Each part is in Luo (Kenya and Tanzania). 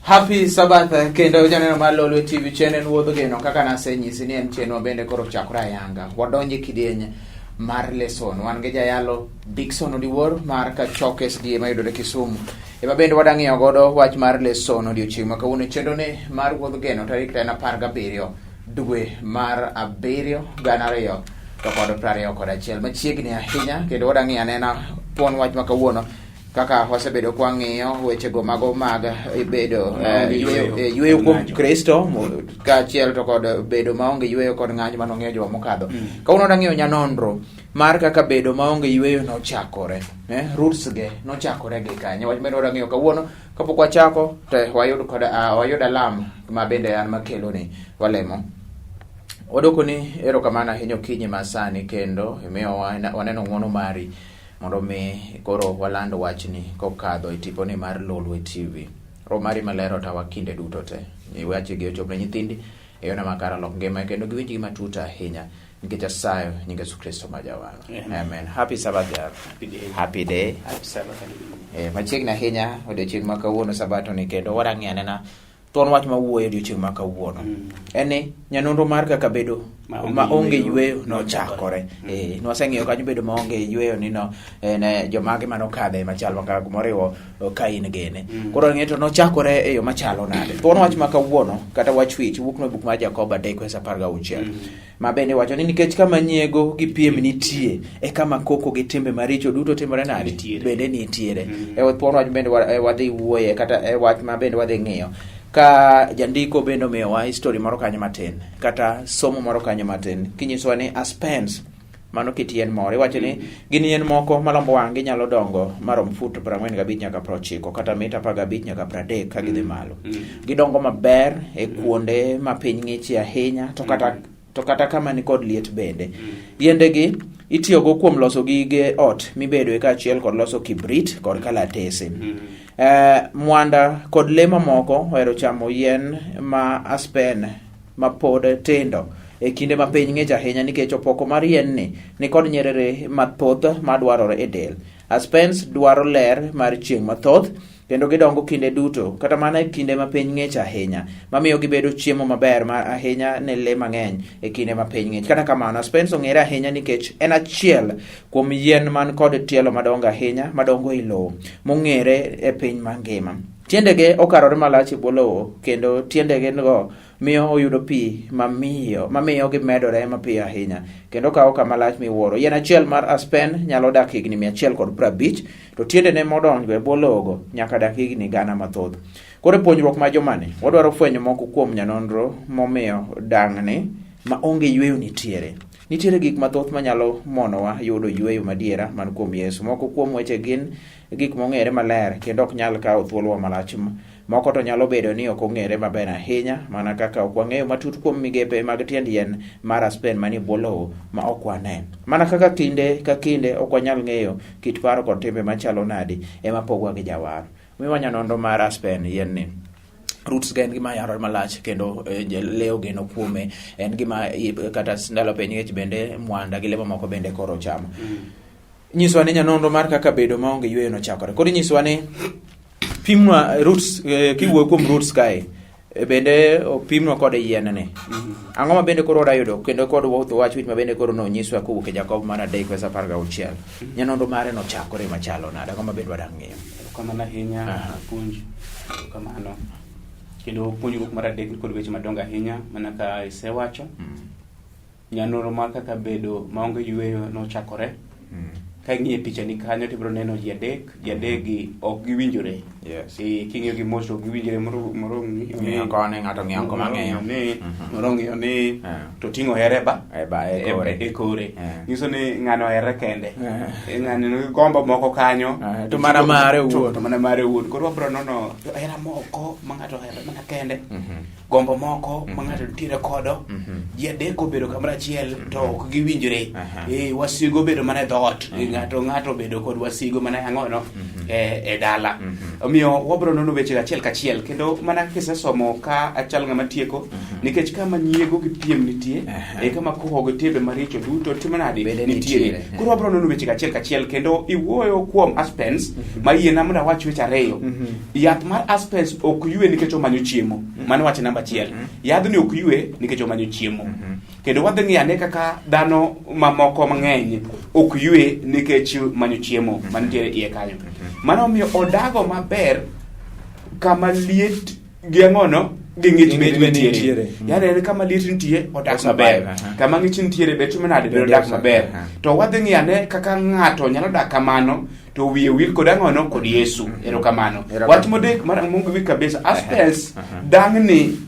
Happy Sabbath kendo janeno mar Lolwe TV chien en wuodh geno kaka nasenyisi ni en chenro bende koro ochakore ayanga. Wadonje kidieny mar leson. Wan gi jayalo Dickson Odiwuor mar Kachoke SDA mayudore Kisumu. Ema bende wadang'iyo godo wach mar leson odiochieng' ma kawuono chenro ni mar wuodh geno tarik en 17 dwe mar 7 2021 machiegni ahinya kendo wadang'iyo anena thuon wach ma kawuono kaka wasebedo kwang'iyo wechego mago mag bedo yueyo kuom Kristo kaachiel to kod bedo maonge yueyo kod ng'anjo mane wang'iyo juma mokadho. Kawuono wadang'iyo nyanonro mar kaka bedo maonge yueyo nochakore, roots ge nochakore gi kanye. Wach meno wadang'iyo kawuono kapok wachako to wayud kod wayud alam ma bende an makeloni walemo. Wadwoko ni erokamano ahinya okinyi ma sani kendo imiyo waneno ng'wono mari mondo mi koro waland wachni kokadho e tiponi mar Lolwe TV. Roho mari maler otawa kinde duto te. Wachegi ochop ne nyithindi e yona makare olok ngima kendo giwinjgi matut ahinya nikech asayo nying Yesu Kristo ma jawar. Amen. Happy Sabbath. Happy day. Happy day. Happy Sabbath. Machiegni ahinya odiochieng' ma kawuono Sabato ni kendo warang'i anena thuon wach ma wuoyo odiochieng' ma kawuono. En ni nyanonro mar kaka bedo maonge yueyo nochakore. Nwaseng'iyo kanyo bedo maonge yueyo ni no en jomage manokadhe machal maka moriwo Kain gene. Koro ng'e to nochakore e yo machalo nade. Thuon wach ma kawuono kata wach wich wuok e buk mar Jakobo 3:16. Ma bende wacho ni nikech kama nyiego gi piem nitie e kama koko gi timbe maricho duto timore nade bende nitiere. E thuon wach bende wadhi wuoye kata e wach ma bende wadhi ng'iyo ka jandiko bende omiyowa histori moro kanyo matin kata somo moro kanyo matin kinyisowa ni aspens mano kit yien moro iwacho ni gin yien moko malombo wang' ginyalo dongo marom fut 45 nyaka 90 kata mita 15 nyaka 30 ka gidhi malo. Gidongo maber e kuonde ma piny ng'ichie ahinya to kata to kata kama ni kod liet bende. Yiendegi itiyogo kuom loso gige ot mibedoe kaachiel kod loso kibrit kod kalatese. Mwanda kod le mamoko ohero chamo yien ma aspen ma pod tindo e kinde ma piny ng'ich ahinya nikech opoko mar yien ni nikod nyerere mathoth madwarore e del. Aspens dwaro ler mar chieng' mathoth kendo gidongo kinde duto kata mana e kinde ma piny ng'ich ahinya mamiyo gibedo chiemo maber ma ahinya ne le mang'eny e kinde ma piny ng'ich. Kata kamano, aspens ong'ere ahinya nikech en achiel kuom yien man kod tielo madongo ahinya madongo e lowo mong'ere e piny mangima. Tiendege okarore malach e bwo lowo kendo tiendege go miyo oyudo pi mamiyo gimedore mapiyo ahinya kendo kawo kama lach miwuoro. Yien achiel mar aspen nyalo dak higni 150 to tiendene modongo e bwo lowogo nyaka dak higni gana mathoth. Koro e puonjruok ma jumani, wadwaro fwenyo moko kuom nyanonro momiyo dang'ni ma onge yueyo nitiere. Nitiere gik mathoth manyalo monowa yudo yueyo madiera man kuom Yesu. Moko kuom weche gin gik mong'ere maler kendo ok nyal kawo thuolowa malach. Moko to nyalo bedo ni ok ong'ere maber ahinya, mana kaka ok wang'eyo matut kuom migepe mag tiend yien mar aspen manie bwo lowo ma ok wane. Mana kaka kinde ka kinde ok wanyal ng'eyo kit paro kod timbe machalo nadi ema pogwa gi jawar. Miwa nyanonro mar aspen yien ni. Roots ge en gima yarore malach kendo le ogeno kuome, en gima kata ndalo piny ng'ich bende mwanda gi le mamoko bende koro chamo. Nyiswa ni nyanonro mar kaka bedo maonge yueyo nochakore. Koro inyiswa ni pimnwa roots, kiwuoyo kuom roots kae bende opimnwa kod yien ni. Ang'o ma bende koro wadayudo kendo kod wach wich ma bende koro nonyiswa kowuok e Jakobo mar 3:16. Nyanonro mare nochakore machalo nade? Ang'o ma bende wadang' ng'eyo? Erokamano ahinya puonj. Erokamano. Kendo puonjruok mar adek kod weche madongo ahinya mana ka isewacho. Nyanoro mar kaka bedo maonge yueyo nochakore. Ka ing'iyo picha ni kanyo to ibiro neno ji adek, ji adek gi ok giwinjore. King'iyo gi mos ok giwinjore, moro moro ng'iyo ni Ng'iyo koni, ng'ato ng'iyo koma ng'iyo. ni, moro ng'iyo ni, to ting'o here e ba. E ba, e kore. E kore. Nyiso ni ng'ano ohere kende. Ng'ano nigi gombo moko kanyo. To mana mare owuon. To mana mare owuon. Koro wabiro nono hera moko ma ng'ato ohero mana kende. Gombo moko ma ng'ato nitiere kodo. Ji adek obedo kamoro achiel to ok giwinjore. Wasigu obedo mana e dhoot. Ng'ato ng'ato obedo kod wasigu mana e ang'ono e dala. Omiyo wabiro nono weche achiel kachiel kendo mana kaka isesomo ka achal ng'ama tieko nikech kama nyiego gi piem nitie e kama koko gi timbe maricho duto timo nade Bende nitiere. nitiere. Koro wabiro nono weche achiel kachiel kendo iwuoyo kuom aspens ma yiena mondo awach weche ariyo. Yath mar aspens ok ywe nikech omanyo chiemo. Mano wach namba achiel. Yadhni ok ywe nikech omanyo chiemo. Kendo wadhi ng'iyo ane kaka dhano mamoko mang'eny ok ywe nikech manyo chiemo mantiere iye kanyo. Mano omiyo odago maber kama liet gi ang'ono gi ng'ich Gi bende ng'ich bende nitiere. nitiere. Yaani en kama liet nitie odak Osurvive, maber. aha. Kama ng'ich nitiere be timo nade be Bende odak osurvive, maber. aha. To wadhi ng'iyo ane kaka ng'ato nyalo dak kamano to wiye wil kod ang'ono kod Yesu. Erokamano. Erokamano. Wach modek mar Mungu wi kabisa. Aspens dang'ni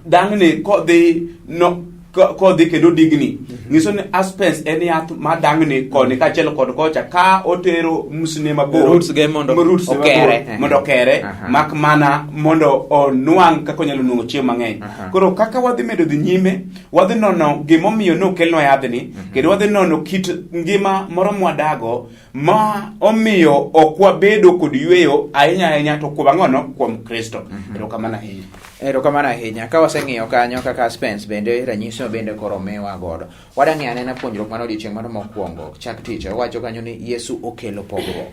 dang'ni kodhi no kodhi kendo digni nyiso ni aspens en yath ma dang'ni koni kaachiel kod kocha ka otero musne mabor Roots ge mondo roots ge mabor, okere. mondo okere Aha. mak mana mondo onwang' kaka onyalo nwang'o chiemo mang'eny Aha. koro kaka wadhi medo dhi nyime wadhi nono gimomiyo nokelnwa yadhni kendo wadhi nono kit ngima moro mwadago ma omiyo ok wabedo kod yweyo ahinya ahinya to kuom ang'ono kuom Kristo. Erokamano ahinya. Erokamano ahinya. Ka waseng'iyo kanyo kaka Spence bende ranyisi ma bende koro omiwa godo. Wadang'iyo anena puonjruok mano odiochieng' mano mokwongo chak tich. Owacho kanyo ni Yesu okelo pogruok.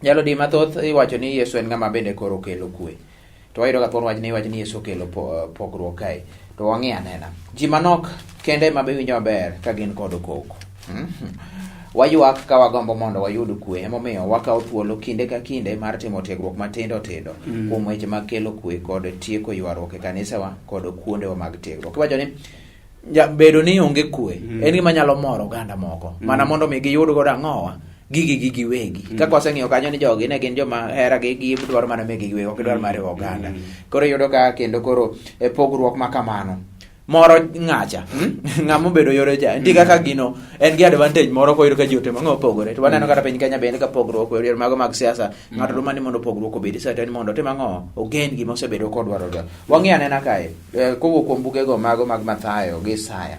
Nyalo di mathoth iwacho ni Yesu en ng'ama bende koro okelo kwe. To wayudo ka thuon wach ni iwacho ni Yesu okelo pogruok kae. To wang'i anena. Ji manok kende ema be winjo maber ka gin kod koko. Waywak ka wagombo mondo wayud kwe, emomiyo wakawo thuolo kinde ka kinde mar timo tiegruok matindo tindo kuom weche mag kelo kwe kod tieko ywaruok e kanisawa kod kuondewa mag tiegruok. Iwacho ni ja, bedo ni onge kwe en gima nyalo moro oganda moko mana mondo mi giyud godo ang'owa gigi gi giwegi. Kaka waseng'iyo kanyo ni jogi ne gin joma hera gi gidwaro mana megi giwegi, ok gidwar mar riwo oganda. Koro iyudo ka kendo koro e pogruok ma kamano moro ng'acha ng'ama obedo yore cha nitie kaka gino en gi advantage moro koyudo ka ji otimo ang'o opogore to waneno kata piny Kenya bende ka pogruok e yore mago mag siasa ng'ato dwaro ni mondo pogruok obedi sa to en mondo otim ang'o ogen gima osebedo kodwaro dwaro wang'i anena kae kowuok kuom bugego mago mag Mathayo gi Isaya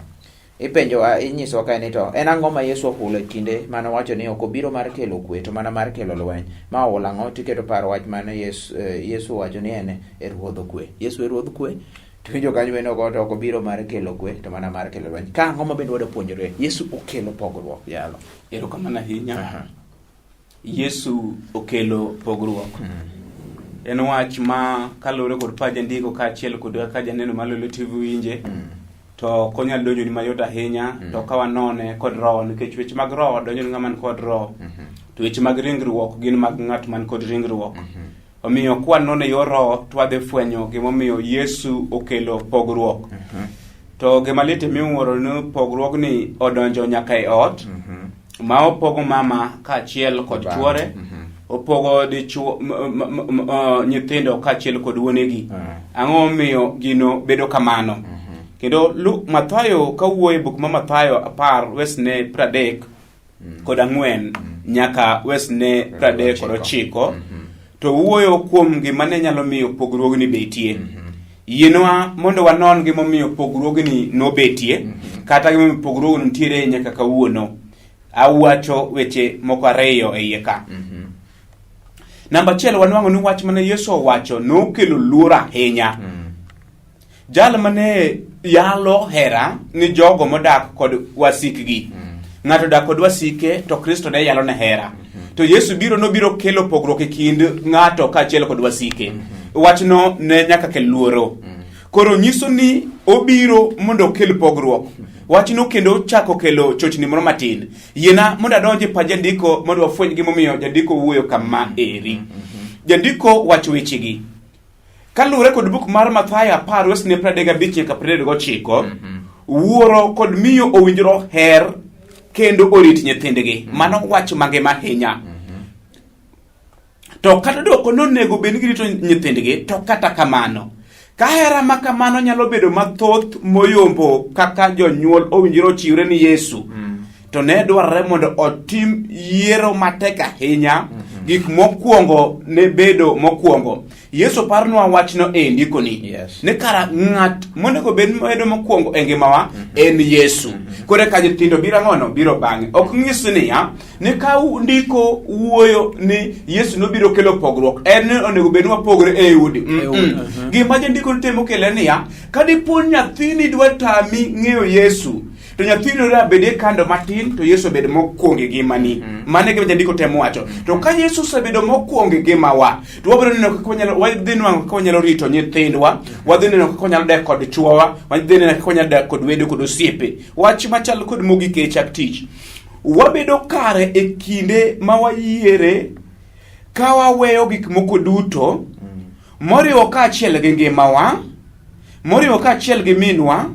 ipenjo inyisowa kae ni to en ang'o ma Yesu ohulo e kinde mane owacho ni ok obiro mar kelo kwe to mana mar kelo lweny ma ohulo ang'o tiketo paro wach mane Yesu, Yesu owacho ni en e ruodh kwe Yesu e ruodh kwe to winjo kanyo bende ok to ok obiro mar kelo kwe to mana mar kelo lweny ka ang'o ma bende wadwa puonjore Yesu okelo pogruok yalo Erokamano ahinya. Yesu okelo pogruok. En wach ma kaluwore kod pach jandiko kaachiel kod kaka janeno mar Lolwe TV winje to ok onyal donjoni mayot ahinya to ka wanone kod roho nikech weche mag roho donjo ni ng'ama ni kod roho to weche mag ringruok gin mag ng'at man kod ringruok. Omiyo kwanone yor roho to wadhi fwenyo gimomiyo Yesu okelo pogruok. To gima lit miwuoro ni pogruogni odonjo nyaka e ot ma opogo mama kaachiel kod Baba. chuore opogo dichuo nyithindo kaachiel kod wuonegi. Ang'o momiyo gino bedo kamano? Kendo Mathayo kawuoyo e buk ma Mathayo 10 wesne 30 kod 4 nyaka wesne 39 to wuoyo kuom gima ne nyalo miyo pogruogni betie. Yienwa mondo wanon gimomiyo pogruogni nobetie kata gimomiyo pogruogno nitiere nyaka kawuono. Awacho weche moko ariyo e iye ka. Namba achiel wanwang'o ni wach mane Yesu owacho nokelo luoro ahinya. Jal mane yalo hera ni jogo modak kod wasikgi. Ng'ato dak kod wasike to Kristo ne yalo ne hera. To Yesu biro nobiro kelo pogruok e kind ng'ato kaachiel kod wasike. Wachno ne nyaka kel luoro. Koro nyiso ni obiro mondo okel pogruok. Wachno kendo chako kelo chochni moro matin. Yiena mondo adonj e pach jandiko mondo wafweny gimomiyo jandiko wuoyo kama eri. Jandiko wacho wechegi. Kaluwore kod buk mar Mathayo 10 wesne 35 nyaka 39, wuoro kod miyo owinjore oher kendo orit nyithindgi. Mano wach mangima ahinya. To kata doko nonego bed ni girito nyithindgi, to kata kamano, ka hera ma kamano nyalo bedo mathoth moyombo kaka jonyuol owinjore ochiwre ni Yesu, to ne dwarore mondo otim yiero matek ahinya. Gik mokwongo ne bedo mokwongo. Yesu paronwa wachno e ndikoni. Yes. Ni kara ng'at monego bed bedo mokwongo e ngimawa en Yesu. Koro eka nyithindo biro ang'ono biro bang'e. Ok nyis niya ni ka ndiko wuoyo ni Yesu nobiro kelo pogruok, en ni onego bed ni wapogre e udi. E udi, mhm. Gima jandiko temo kele niya, ka dipo nyathini dwa tami ng'eyo Yesu, to nyathini oda bedie kando matin to Yesu obed mokwongo e ngimani. Mano e gima jandiko temo wacho. To ka Yesu osebedo mokwongo e ngimawa, to wabiro neno kaka wanyalo wadhi nwang'o kaka wanyalo rito nyithindwa, wadhi neno kaka wanyalo dak kod chwowa, wadhi neno kaka wanyalo dak kod wede kod osiepe. Wach machal kod mogik e chak tich. Wabedo kare e kinde ma wayiere ka waweyo gik moko duto moriwo kaachiel gi ngimawa, moriwo kaachiel gi minwa,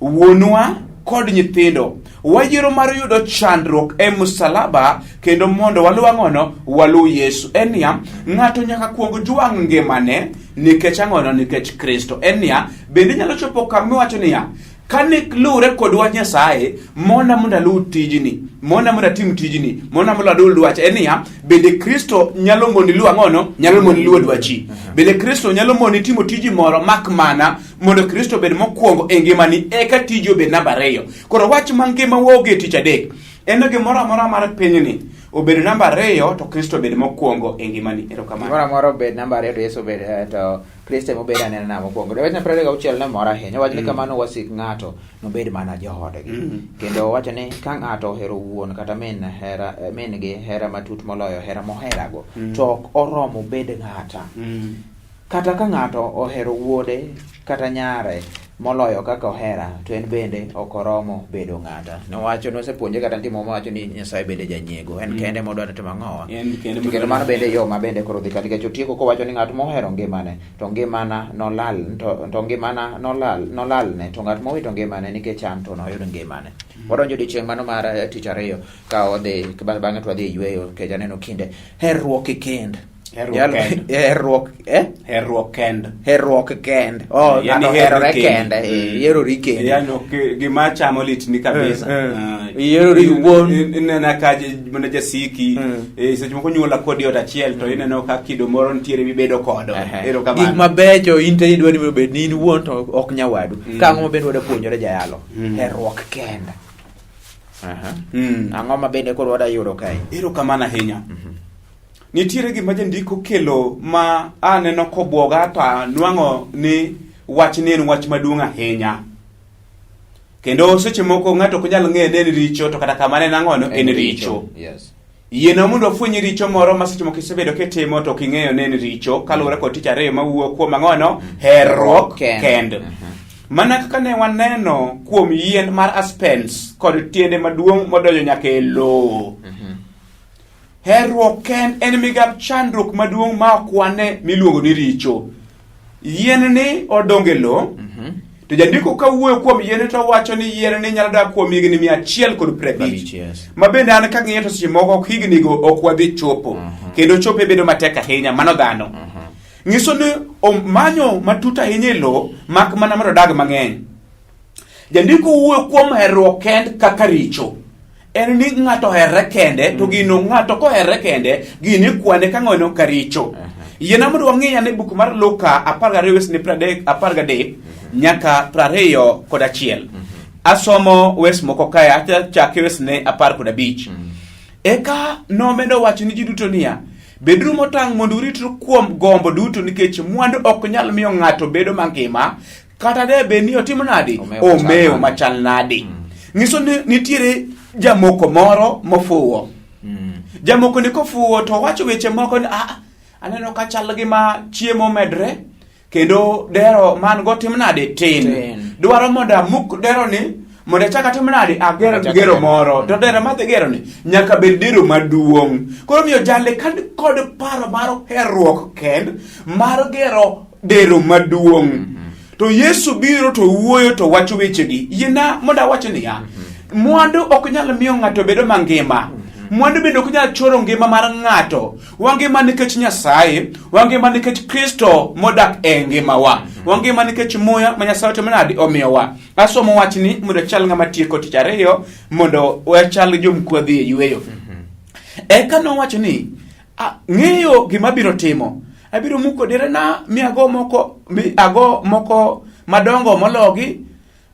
wuonwa kod nyithindo. Wayiero mar yudo chandruok e msalaba kendo mondo waluw ang'ono? Waluw Yesu. En niya, ng'ato nyaka kuong jwang' ngimane nikech ang'ono? Nikech Kristo. En niya, bende inyalo chopo kama iwacho niya, kane luwre kod wach Nyasaye, mona mondo aluw tijni, mona mondo atim tijni, mona mondo aluw dwacha. En niya, bende Kristo nyalo moni luwo ang'ono? Nyalo moni luwo dwachi. Bende Kristo nyalo moni timo tiji moro mak mana mondo Kristo obed mokwongo e ngimani eka tiji obed namba ariyo. Koro wach mangima waoge tich adek en ni gimoro amora mar pinyni obed namba ariyo to Kristo obed mokwongo e ngimani. Erokamano. Gimoro amora obed namba ariyo to Yesu obed to Kristo ema obed anena namba mokwongo. Wachne 26 ne mora ahinya. Owacho ni kamano wasik ng'ato nobed mana joodgi. Kendo owacho ni ka ng'ato ohero wuon kata min hera min gi hera matut moloyo hera moherago to ok oromo bed ng'ata. Kata ka ng'ato ohero wuode kata nyare moloyo kaka ohera to en bende ok oromo bedo ng'ata. Nowacho nosepuonje kata nitie moro mawacho ni Nyasaye bende janyiego en kende modwa ni timo ang'owa. En kende To kendo modwa mano bende yo ma bende koro dhi ka nikech otieko kowacho ni ng'at mohero ngimane to ngimana nolal to ngimana nolal nolalne to ng'at mowito ngimane nikech an to noyud ngimane. Wadonjo odiechieng' mano mar tich ariyo ka wadhi bang'e to wadhi e yueyo nikech aneno kinde herruok e kend. Herruok Yalo- kend. Herruok eh? Herruok kend. Herruok kend. Oh, Yani ng'ato herri oherore kendi. kende. Iherori kendi. Yani ok gima chamo litni kabisa. Eh, eh. Ah, Iherori iwuon. Ineno ka mana jasiki. Seche moko nyuola kodi ot achiel to ineno ka kido moro nitiere mibedo kodo. Ehe. Erokamano. Gik mabecho in te idwa ni mondo obed ni in iwuon to ok nyawadu. Ka ang'o ma bende wada puonjore jayalo? Herruok kend. Aha. Ang'o ma bende koro wada yudo kae? Erokamano ahinya. Nitiere gima jandiko kelo ma aneno kobwoga to anwang'o ni wachni en wach maduong' ahinya. Kendo seche moko ng'ato ok nyal ng'eyo ni en richo to kata kamano en ang'ono en richo. Yes. Yienwa mondo wafweny richo moro ma seche moko isebedo kitimo to ok ing'eyo ni en richo kaluwore kod tich ariyo mawuok kuom ang'ono herruok Kend. kend. Mana kaka ne waneno kuom yien mar aspens kod tiende maduong' modonjo nyaka e lowo. Herruok kend en migap chandruok maduong' ma ok wane miluongo ni richo. Yien ni odongo e lowo, to jandiko ka wuoyo kuom yien to wacho ni yien ni nyalo dak kuom higni 150. 50, yes. Ma bende an kang'iyo to seche moko ok higni go ok wadhi chopo. Kendo chope bedo matek ahinya, mano dhano. Nyiso ni omanyo matut ahinya e lowo, mak mana mondo odag mang'eny. Jandiko wuoyo kuom herruok kend kaka richo. En ni ng'ato oherre kende to gino ng'ato koherre kende gino ikwane ka ng'ono ka richo. Yiena mondo wang'i ane buk mar Luka 12 wesne 13 nyaka 21. Asomo wes moko kae achake wesne 15. Eka nomedo wacho ni ji duto niya, beduru motang' mondo uritru kuom gombo duto nikech mwandu ok nyal miyo ng'ato bedo mangima kata de bed ni otim nadi Omewo omewo machal nadi nyiso ni nitiere jamoko moro mofuwo jamoko ni kofuwo to wacho weche moko ni ah, aneno ka chal gi ma chiemo medre kendo dero man go tim nade tin Tin. dwaro mondo amuk dero ni mondo achak atim nade ager Achak gero ager. moro to dero madhi gero ni nyaka bed dero maduong' koro miyo jali ka kod paro mar herruok kend mar gero dero maduong' to Yesu biro to wuoyo to wacho wechegi yiena mondo awach niya mwandu ok nyal miyo ng'ato bedo mangima mwandu bende ok nyal choro ngima mar ng'ato wangima nikech Nyasaye wangima nikech Kristo modak e ngimawa wangima nikech muya ma Nyasaye otimo nadi omiyowa asomo wachni mondo achal ng'ama tieko tich ariyo mondo wachal jomkwadhi e yueyo eka nowacho ni Ng'eyo gima abiro timo. Abiro muko derena mi ago moko, mi ago moko madongo mologi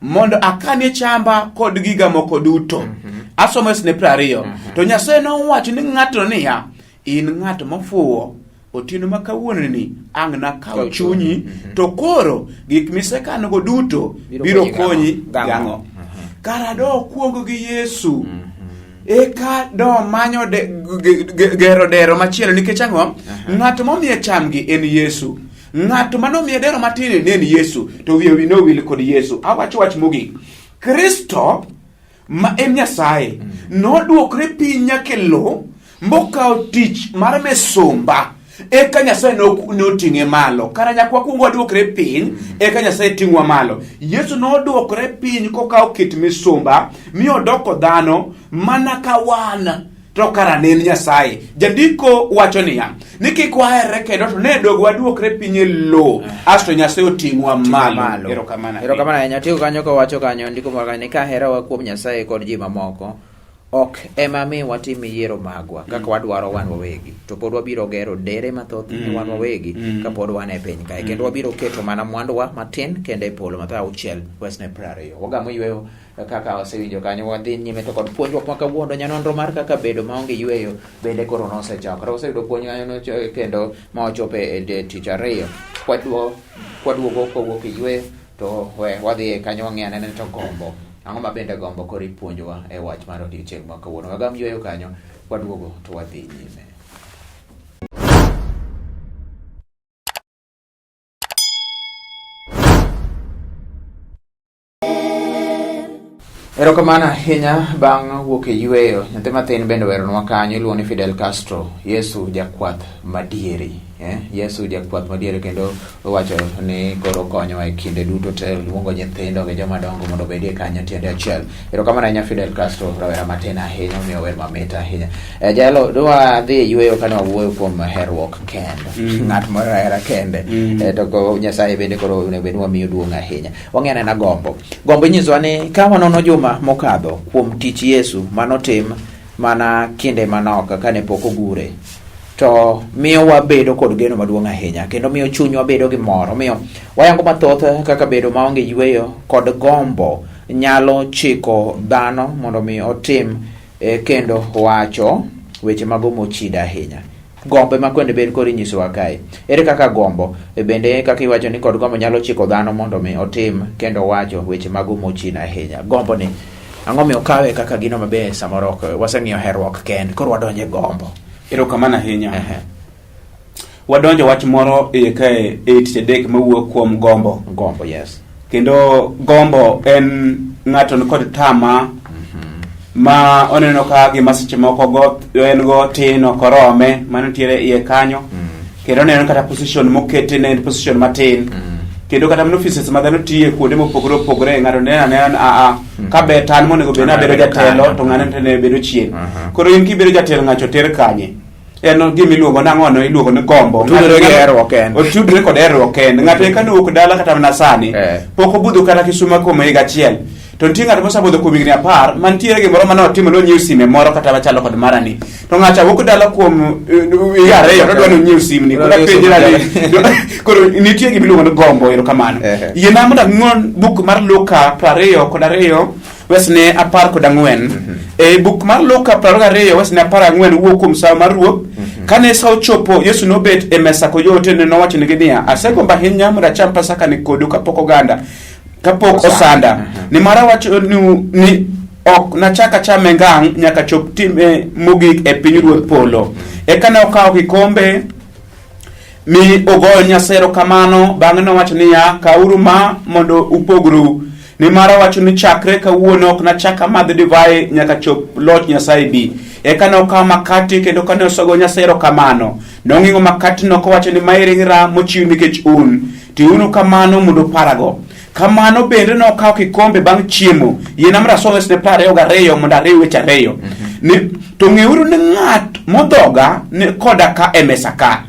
mondo akanie chamba kod giga moko duto. Asomo wesne 20. To Nyasaye nowacho ni ng'atno niya, in ng'at mofuwo, otieno ma kawuononi ang' nakaw Kaw chunyi, chunyi. to koro gik misekanogo duto Biro biro konyi konyi gang'o? gang'o. Kara dokwongo gi Yesu. Eka domanyo gero dero machielo nikech ang'o? Ng'at momiye chamgi en Yesu. Ng'at manomiye dero matin ne en Yesu, to wiye wi nowil kod Yesu. Awacho wach mogik. Kristo ma en Nyasaye nodwokre piny nyaka e lowo mokawo tich mar misumba eka Nyasaye noting'e malo. Kara nyaka wakwong wadwokre piny eka Nyasaye ting'wa malo. Yesu nodwokre piny kokawo kit misumba mi odoko dhano mana ka wan. To kara ne en Nyasaye. Jandiko wacho niya, ni kik waherre kendo to ne dog wadwokre piny e lowo, asto Nyasaye oting'wa malo. Erokamano. Erokamano ahinya. Tigo kanyo kowacho kanyo ndiko moro kanyo ni ka herawa kuom Nyasaye kod ji mamoko ok ema mi watim yiero magwa kaka wadwaro wan wawegi, to pod wabiro gero dere mathoth ni wan wawegi kapod wan e piny kae, kendo wabiro keto mana mwanduwa matin kende e polo. Mathayo 6 wesne 20. Wagamo yweyo kaka wasewinjo kanyo, wadhi nyime to kod puonjruok ma kawuono. Nyanonro mar kaka bedo maonge yweyo bende koro nosechakore. Waseyudo puonj kanyo kendo ma wachopo e tich ariyo. Kwaduogo kowuok e yweyo to we wadhi e kanyo wang'i anene to gombo ang'o ma bende gombo koro ipuonjowa e wach mar odiechieng' ma kawuono. Wagam yweyo kanyo, waduogo to wadhi nyime. Erokamano ahinya bang' wuok e yweyo, nyathi matin bende oweronwa kanyo iluongo ni Fidel Castro, Yesu jakwath madieri. Yesu jakwath madieri kendo owacho ni koro konyowa e kinde duto te, luongo nyithindo gi joma dongo mondo obedie kanyo tiende achiel. Erokamano ahinya Fidel Castro, rawera matin ahinya, omiyo wer mamit ahinya. Jalo, dwa dhi e yweyo kane wawuoyo kuom herruok kende. Ng'at moro ahera kende. To go Nyasaye bende koro onego bed ni wamiyo duong' ahinya. Wang'e anena gombo. Gombo inyisowa ni ka wanono juma mokadho kuom tich Yesu manotim mana kinde manok kane pok ogure, to miyo wabedo kod geno maduong' ahinya kendo miyo chunywa bedo gi mor. Omiyo wayango mathoth kaka bedo maonge yweyo kod gombo nyalo chiko dhano mondo mi otim kendo wacho weche mago mochido ahinya. Gombo ema kwende bed koro inyisowa kae. Ere kaka gombo bende kaka iwacho ni kod gombo nyalo chiko dhano mondo mi otim kendo wacho weche mago mochido ahinya. Gombo ni ang'o miyo kawe kaka gino maber samoro ok waseng'iyo herruok kende koro wadonjo e gombo. Erokamano ahinya. Wadonjo wach moro iye kae e tich adek mawuok kuom gombo. Gombo, yes. Kendo gombo en ng'ato ni kod tama ma oneno ka gima seche moko go en go tin ok orome mano nitiere iye kanyo. Kendo oneno kata position mokete ne en position matin. Kendo kata mana offices ma dhano tiye kuonde mopogore opogore ng'ato neno anena ni aa ka ber to an monego bed ni abedo jatelo to ng'ane to ne bedo chien. Koro in kibedo jatelo ng'acho ter kanye? En gima iluongo nang'o no iluongo ni gombo. Otudore gi herruok kende. Otudore kod herruok kende. Ng'ato eka nowuok dala kata mana sani pok obudho kata Kisumo kuom higa achiel. To nitie ng'ato mosebudho kuom higni 10 mantiere gimoro mane otimo nonyiew sime moro kata machalo kod marani. To ng'acha wuok dala kuom higa 2 to odwa ni onyiew simni. Koro apenjra ni koro nitie gima iluongo ni gombo, erokamano. Yiena mondo ang'uon buk mar Luka 22 wesne 14. E buk mar Luka 22 wesne 14 wuok kuom sawo mar Ruoth. Kane sa ochopo, Yesu nobet e mesa kod jootene nowachonegi niya, asegombo ahinya mondo acham Pasaka ni kodu kapok oganda kapok osanda. Nimar awachonu ni ok nachak achame ngang' nyaka chop time mogik e piny Ruodh polo. Eka ne okawo kikombe mi ogoyo Nyasaye erokamano. Bang'e nowacho niya, kawuru ma mondo upogru. Nimar awacho ni chakre kawuono ok nachak amadh divai nyaka chop loch Nyasaye bi. Eka ne okawo makati kendo kane osego Nyasaye erokamano, nong'ingo makatino kowacho ni ma e ringra mochiw nikech un. Tiuru kamano mondo uparago. Kamano bende nokawo kikombe bang' chiemo. Yiena mondo asom wesne 22 mondo ariw weche ariyo. Ni, to ng'euru ni ng'at modhoga ni koda ka e mesa ka.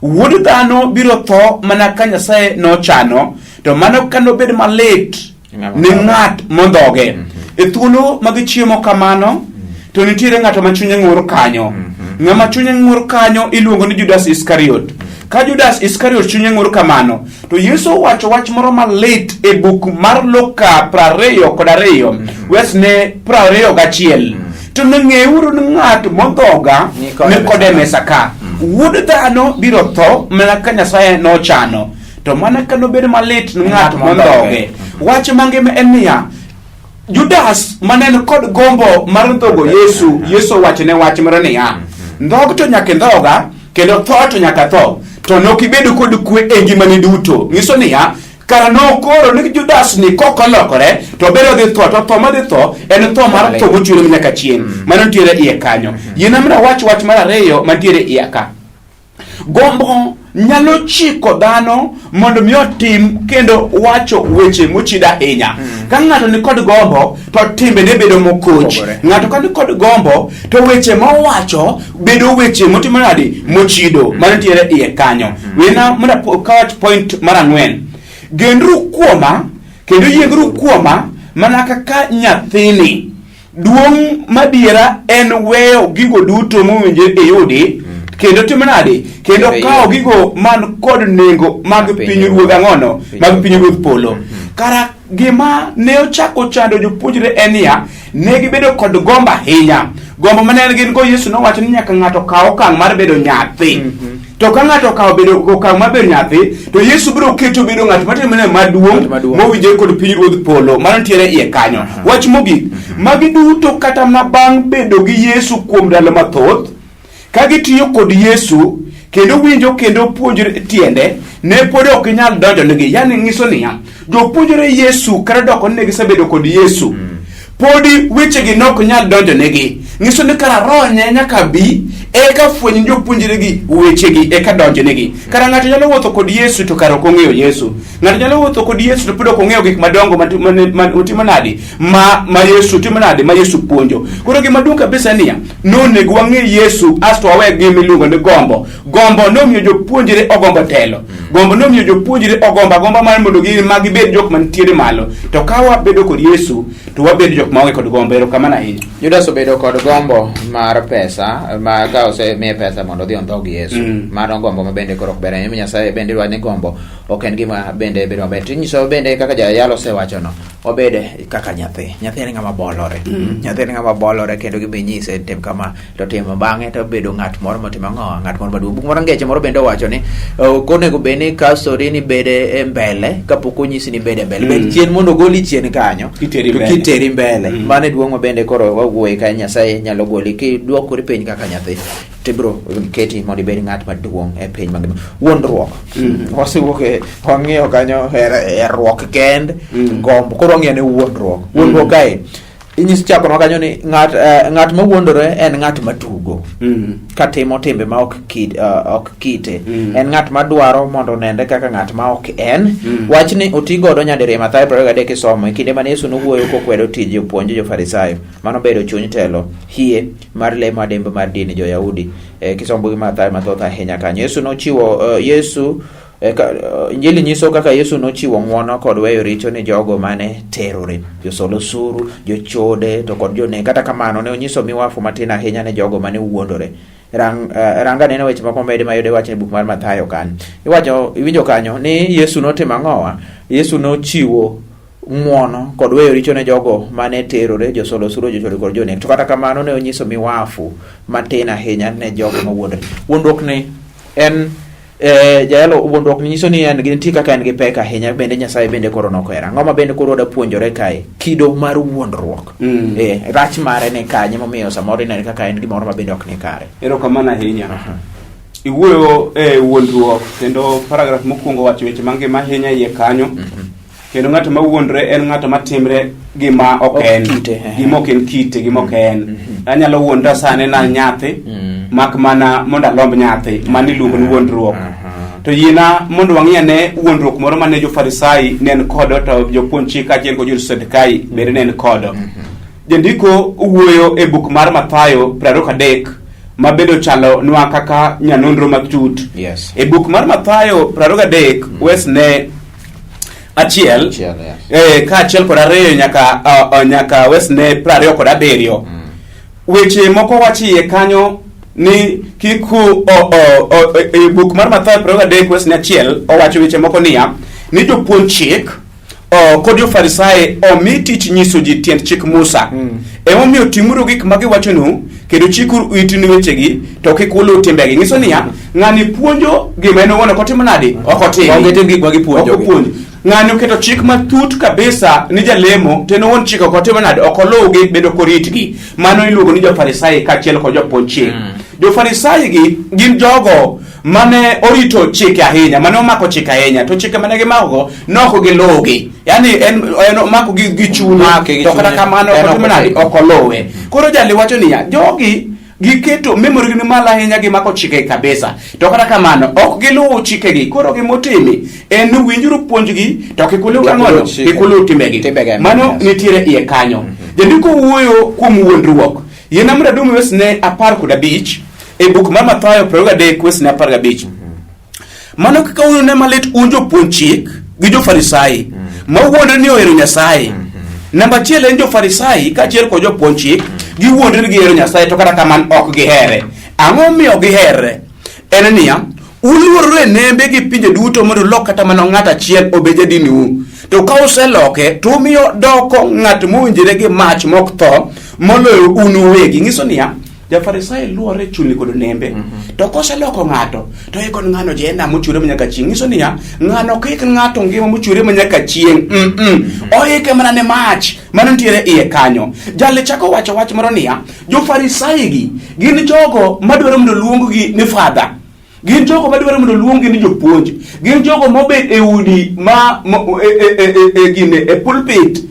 Wuod dhano biro tho mana ka Nyasaye nochano, to mano ka nobed malit ne ng'at mondhoge. E thuolo ma gichiemo kamano, to nitiere ng'ato ma chunye ng'ur kanyo. Ng'ama chunye ng'ur kanyo iluongo ni Judas Iskariot. Ka Judas Iskariot chunye ng'ur kamano, to Yesu owacho wach moro malit e buk mar Luka 22 wesne 21. To nong'euru ni ng'at mondhoga Ni kode ni kode e mesa ka. Wuod dhano biro tho mana ka Nyasaye nochano. To mana ka nobed malit ni ng'at Ng'at mondhoge. mondhoge. Wach mangima en niya, Judas mane en kod gombo mar ndhogo Yesu, Yesu owachone wach moro niya, ndhog to nyaka indhoga, kendo tho to nyaka tho, to nok ibed kod kwe e ngimani duto. Nyiso niya, kara nokoro ni Judas ni kok olokore to bende odhi tho, to tho madhi tho en tho mar tho mochwere nyaka chieng'. Mano nitiere iye kanyo. Yiena mondo awach wach mar ariyo mantiere iye ka. Gombo nyalo chiko dhano mondo mi otim kendo wacho weche mochido ahinya. Ka ng'ato ni kod gombo to timbene bedo mokoch. Opogore. Ng'ato ka ni kod gombo to weche mowacho bedo weche motimo nade mochido. Mano nitiere iye kanyo. Wena mondo kawach point mar ang'wen. Genru kuoma kendo yiengru kuoma mana kaka nyathini. Duong' madiera en weyo gigo duto mowinjore iyudi kendo timo nade kendo Kendo kawo iyud. gigo man kod nengo mag Piny piny ruodh ang'ono Piny mag ruodh. piny ruodh polo kara gima ne ochako chando jopuonjre en niya ne gibedo kod gombo ahinya gombo mane gin go Yesu nowacho ni nyaka ng'ato kaw okang' mar bedo nyathi to ka ng'ato okawo bedo okang' mar bedo nyathi to Yesu biro keto bedo ng'at matimo ne maduong' Ng'at maduong'. mowinjore kod piny ruodh polo mano nitiere iye kanyo wach mogik magi duto kata mana bang' bedo gi Yesu kuom ndalo mathoth ka gitiyo kod Yesu kendo winjo kendo puonjore tiende ne pod ok ginyal donjo negi yani nyiso niya jopuonjre Yesu kata doko ni ne gisebedo kod Yesu podi wechegi nok nyal donjo negi nyiso ni kara roho ne nyaka bi eka fweny jopuonjregi wechegi eka donjo negi kara ng'ato nyalo wuotho kod Yesu to kara ok ong'eyo Yesu ng'ato nyalo wuotho kod Yesu to pod ok ong'eyo gik madongo matimo nade ma Yesu timo nade ma Yesu puonjo koro gima duong' kabisa niya nonego wang'e Yesu asto wawe gima iluongo ni gombo gombo nomiyo jopuonjre ogombo telo gombo nomiyo jopuonjre ogombo agomba mar mondo gin ma gibed jok mantiere malo to ka wabedo kod Yesu to wabedo jok maonge kod gombo erokamano ahinya Judas obedo kod gombo mar pesa ma ka osemiye pesa mondo odhi ondhog Yesu. Mano gombo ma bende koro ok ber ahinya. Nyasaye bende dwaro ni gombo ok en gima bende bedo maber. To inyiso bende kaka jayalo osewachono, obed kaka nyathi. Nyathi en ng'ama bolore. Nyathi en ng'ama bolore kendo gima inyise tim kama to timo bang'e to bedo ng'at moro motimo ang'o ng'at moro maduong'. Buk moro ngeche moro bende owacho ni ok onego bed ni kasori ni bede e mbele kapok onyisi ni bede e mbele. Bed chien mondo ogoli chien kanyo. Kiteri To mbele. kiteri mbele. Mano e duong' ma bende koro wawuoye ka Nyasaye nyalo goli kidwokori piny kaka nyathi tibiro keti mondo ibed ng'at maduong' e piny mangima. Wuondruok. Wasewuok e wang'iyo kanyo herruok kend gombo koro wang'iyo ne wuondruok. Wuondruok kae inyis chakonwa kanyo ni ng'at ng'at ma wuondore en ng'at matugo katimo timbe ma ok ok kite. En ng'at madwaro mondo onenre kaka ng'at ma ok en. Wachni oti godo nyadiriyo e Mathayo 23 kisomo e kinde mane Yesu nowuoyo kokwedo tij jopuonj jo-Farisayo mano bedo chuny telo hie mar lemo adimba mar dini jo-Yahudi. Kisomo buge Mathayo mathoth ahinya kanyo Yesu nochiwo Yesu Injili nyiso kaka Yesu nochiwo ng'wono kod weyo richo ni jogo mane terore, josol osuru, jochode to kod jonek. Kata kamano ne onyiso miwafu matin ahinya ne jogo mane wuondore. Rang anena weche moko medi mayudo iwacho e buk mar Mathayo kanyo. Iwacho, iwinjo kanyo ni Yesu notimo ang'owa? Yesu nochiwo ng'wono kod weyo richo ne jogo mane terore, josol osuru, jochode kod jonek. To kata kamano ne onyiso miwafu matin ahinya ne jogo mawuondore. Wuondruok ni en jayalo wuondruok ni nyiso ni en gi nitie kaka en gi pek ahinya bende Nyasaye bende koro nokwera. Ang'o ma bende koro wada puonjore kae? Kido mar wuondruok. Rach mare ni kanye momiyo samoro inene kaka en gimoro ma bende ok ni kare. Erokamano ahinya. Iwuoyo e wuondruok kendo paragraf mokwongo wacho weche mangima ahinya iye kanyo. Kendo ng'at ma wuondre en ng'at ma timre gima ok en. Kite, Gima ok en kite, gima ok en. Anyalo wuondra sani na nyathi, mak mana mondo alomb nyathi, mano iluongo ni wuondruok. To yiena mondo wang'i ane wuondruok moro mane jo-Farisai ne en kodo to jopuonj chik kaachiel kod jo-Sadukai bende ne en kodo. Jandiko wuoyo e buk mar Mathayo 23 ma bende ochalo nwa kaka nyanonro matut. E buk mar Mathayo 23 wes ne achiel, Achiel, yes. Kaachiel kod ariyo nyaka nyaka wes ne 27. Weche moko wacho iye kanyo ni kik u- o, o, o, e, e buk mar Mathayo 23 wes 1 owacho weche moko niya ni jopuonj chik kod jo-Farisai omi tich nyiso ji tiend chik Musa. Emomiyo timuru gik ma giwachonu kendo chikuru itu ni wechegi to kik uluw timbegi. Nyiso niya, ng'ani puonjo gima en owuon ok otimo nade? Ok otim. Ok gitim gik ma gipuonjogi. Ok opuonj. Ng'ani oketo chik matut kabisa ni jalemo to en owuon chik ok otimo nade? Ok oluwgi bende ok oritgi. Mano iluongo ni jo-Farisai kaachiel kod jopuonj chik. Jo-Farisai gi gin jogo mane orito chike ahinya, mane omako chike ahinya, to chike mane gimakogo nok giluwgi. Yaani en omako gi chunye, Omake gi to kata chunye. kamano En ok otimo ok nade? otimo. Ok oluwe. Koro jali wacho niya, jogi giketo memory gi ni malo ahinya gimako chike kabisa to kata kamano ok giluw chikegi koro gimotimi en ni winjuru puonjgi to kik uluw Kik uluw ang'ono chike. kik uluw timbegi Timbegi, mano yes. nitiere iye kanyo jandiko wuoyo kuom wuondruok yien amra dum wesne 15 e buk mar Mathayo 23 wesne 15 mano kaka unune malit un jopuonj chik gi jo-Farisai ma wuondre ni ohero Nyasaye namba achiel en jo-Farisai kaachiel kod jopuonj chik giwuondre ni gihero Nyasaye to kata kamano ok gihere ang'o momiyo gihere en niya uluorru e nembe gi pinje duto mondo ulok kata mana ng'at achiel obed jadiniu to ka useloke to umiyo doko ng'at mowinjore gi mach mok tho moloyo un uwegi nyiso niya jafarisai luore chulni kod nembe to koseloko ng'ato to iko ni ng'ano jehena mochwere manyaka chieng' nyiso niya ng'ano ok ik ng'ato ngima mochwere manyaka chieng' mm -mm. oike mana ne mach mano nitiere iye kanyo jali chako wacho wach moro niya jofarisai gi gin jogo madwaro mondo oluong-gi ni fadha gin jogo madwaro mondo oluong-gi ni jopuonj gin jogo mobet e udi ma mo, e, e, e, e, e, gine, e pulpit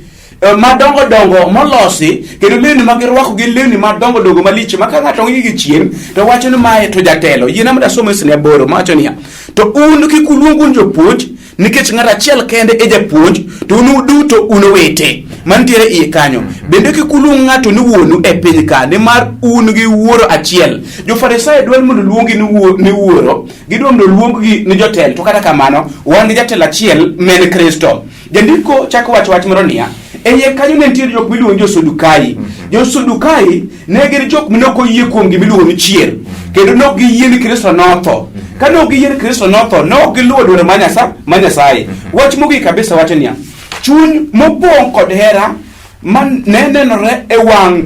madongo dongo molosi kendo lewni ma girwako gin lewni madongo dongo malich ma ka ng'ato ng'iyo gi chien to wacho ni mae to jatelo yiena mondo asom wesni aboro mawacho niya to un kik uluong un jopuonj nikech ng'at achiel kende e japuonj to un duto un owete mantiere iye kanyo bende kik uluong ng'ato ni wuonu e piny ka nimar un gi wuoro achiel jo-farisai dwaro mondo oluonggi ni wuoro gidwaro mondo oluonggi ni jotelo to kata kamano wan gi jatelo achiel ma en kristo jandiko chako wacho wach moro niya e iye kanyo ne nitie jok miluongo ni jo-Sadukai jo-Sadukai ne gin jok mane ok oyie kuom gima iluongo ni chier kendo ne ok giyie ni Kristo notho ka ne ok giyie ni Kristo notho ne ok giluwo dwaro mar Nyasaye wach mogik kabisa wacho niya chuny mopong' kod hera ma ne nenore e wang'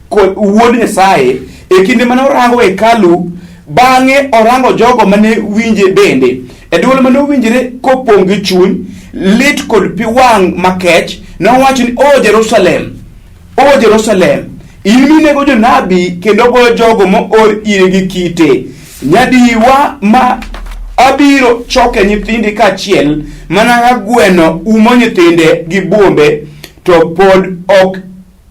kod wuod Nyasaye e kinde mane orango hekalu bang'e orango jogo mane winje bende e dwol mane owinjre kopong' gi chuny lit kod pi wang' makech nowacho ni o Jerusalem o Jerusalem in minego jonabi kendo goyo jogo moor iri gi kite nyadiwa ma abiro choke nyithindi kaachiel mana ka gweno umo nyithinde gi buombe to pod ok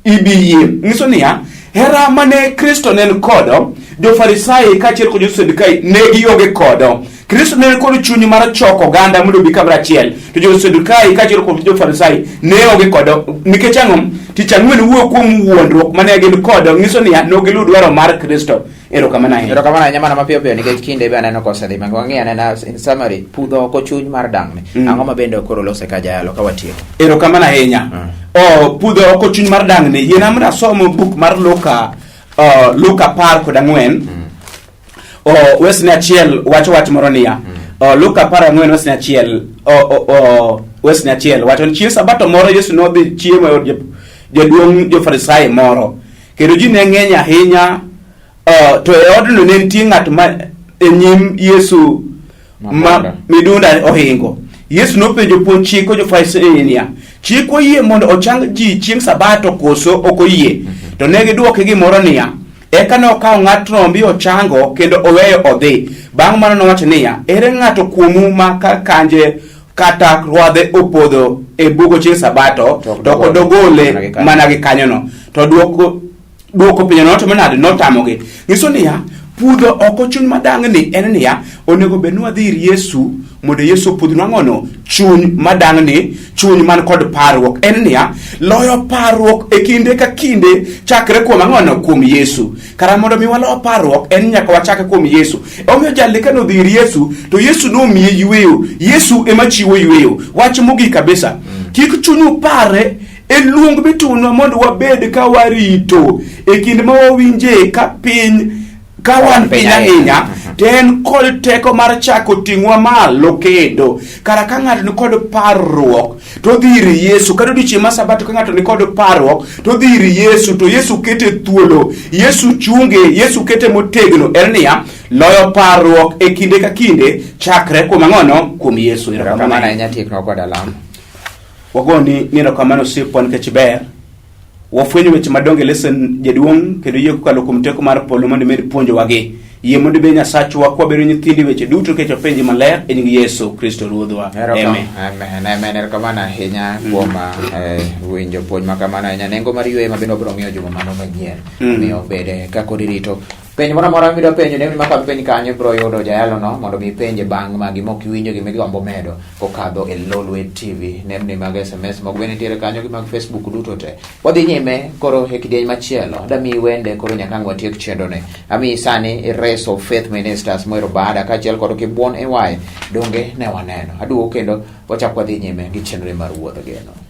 ibi yie nyiso niya hera mane kristo ne kodo jo-farisai kaachiel kod jo-sadukai ne gionge kodo kristo ne kod chuny mar choko oganda mondo obi kamoro achiel to jo-sadukai kaachiel kod jo-farisai ne onge kodo nikech ang'o tich ang'wen wuoyo kuom wuondruok mane gin kodo nyiso niya ne ok giluw dwaro mar kristo erokamano ahinya Erokamano ahinya mana mapiyo piyo nikech kinde be aneno kosedhi mang'eny. Wang'i anena in summary pudho oko chuny mar dang'ni. Ang'o ma bende koro lose ka jayalo ka watieko? erokamano ahinya o pudho oko chuny mar dang'ni yiena mondo asomo buk mar luka luka 14 o wesne achiel wacho wach moro niya luka 14 wesne achiel o wesne achiel wacho ni chieng' sabato moro yesu nodhi chiemo e od jaduong' jo-farisai moro kendo ji ne ng'eny ahinya to e odno ne nitie ng'at ma e nyim Yesu ma midunda ohingo. Yesu nopenjo puonj chik kod jo-Farisai niya, chik oyie mondo ochang ji chieng' Sabato koso ok oyie? To ne gidwoke gimoro niya, eka nokawo ng'atno mi ochango kendo oweyo odhi. Bang' mano nowacho niya, ere ng'ato kuomu ma ka kanje kata rwadhe opodho e bugo chieng' Sabato to ok dogole mana gi kanyono? To dwoko penjo notimo nade notamogi nyiso niya pudho oko chuny madang'ni en niya onego bed ni wadhi ir Yesu mondo Yesu opudhnwa ang'ono chuny madang'ni chuny man kod parruok en niya loyo parruok e kinde ka kinde chakre kuom ang'ono kuom Yesu kara mondo mi walo parruok en nyaka wachake kuom Yesu omiyo jali ka nodhi ir Yesu to Yesu nomiye yweyo Yesu ema chiwo yweyo wach mogik kabisa kik chunyu parre E luong mitunwa mondo wabed ka warito e kinde ma wawinje ka piny Ka wan piny ahinya to en kod teko mar chako ting'wa malo kendo. Kara ka ng'ato ni kod parruok to odhi ir Yesu. Kata odiechieng' mar Sabato ka ng'ato ni kod parruok to odhi ir Yesu to Yesu kete thuolo. Yesu chunge, Yesu kete motegno. En niya, loyo parruok e kinde ka kinde chakre kuom ang'ono? Kuom Yesu. Erokamano ahinya tieknwa kod alam. Wagoni ni erokamano osiepwa nikech ber. Wafwenyo weche madongo e lesen jaduong' kendo yie kokalo kuom teko mar polo mondo imed puonjowagi. Yie mondo ibed Nyasachwa kwabedo nyithindi weche duto nikech wapenji maler e nying Yesu Kristo Ruodhwa. Amen. Amen. Amen. Erokamano ahinya kuom eh, winjo puonj ma kamano ahinya. Nengo mar yueyo ma bende wabiro ng'iyo juma mano manyien. Omiyo bede ka kod irito Penjo moro amora midwa penjo nembni makadho piny kanyo ibiro yudo jayalono mondo mi ipenje bang' ma gima ok iwinjo gima igombo medo kokadho e Lolwe TV. Nembni mag SMS moko bende nitiere kanyo gi mag Facebook duto te. Wadhi nyime koro e kidieny machielo. Adamiyi wende koro nyaka ang' watiek chenroni. Amiyi sani Race of Faith Ministers mohero Baada kaachiel kod Kibuon AY. Donge ne waneno. Aduogo kendo wachak wadhi nyime gi chenro mar Wuodh Geno.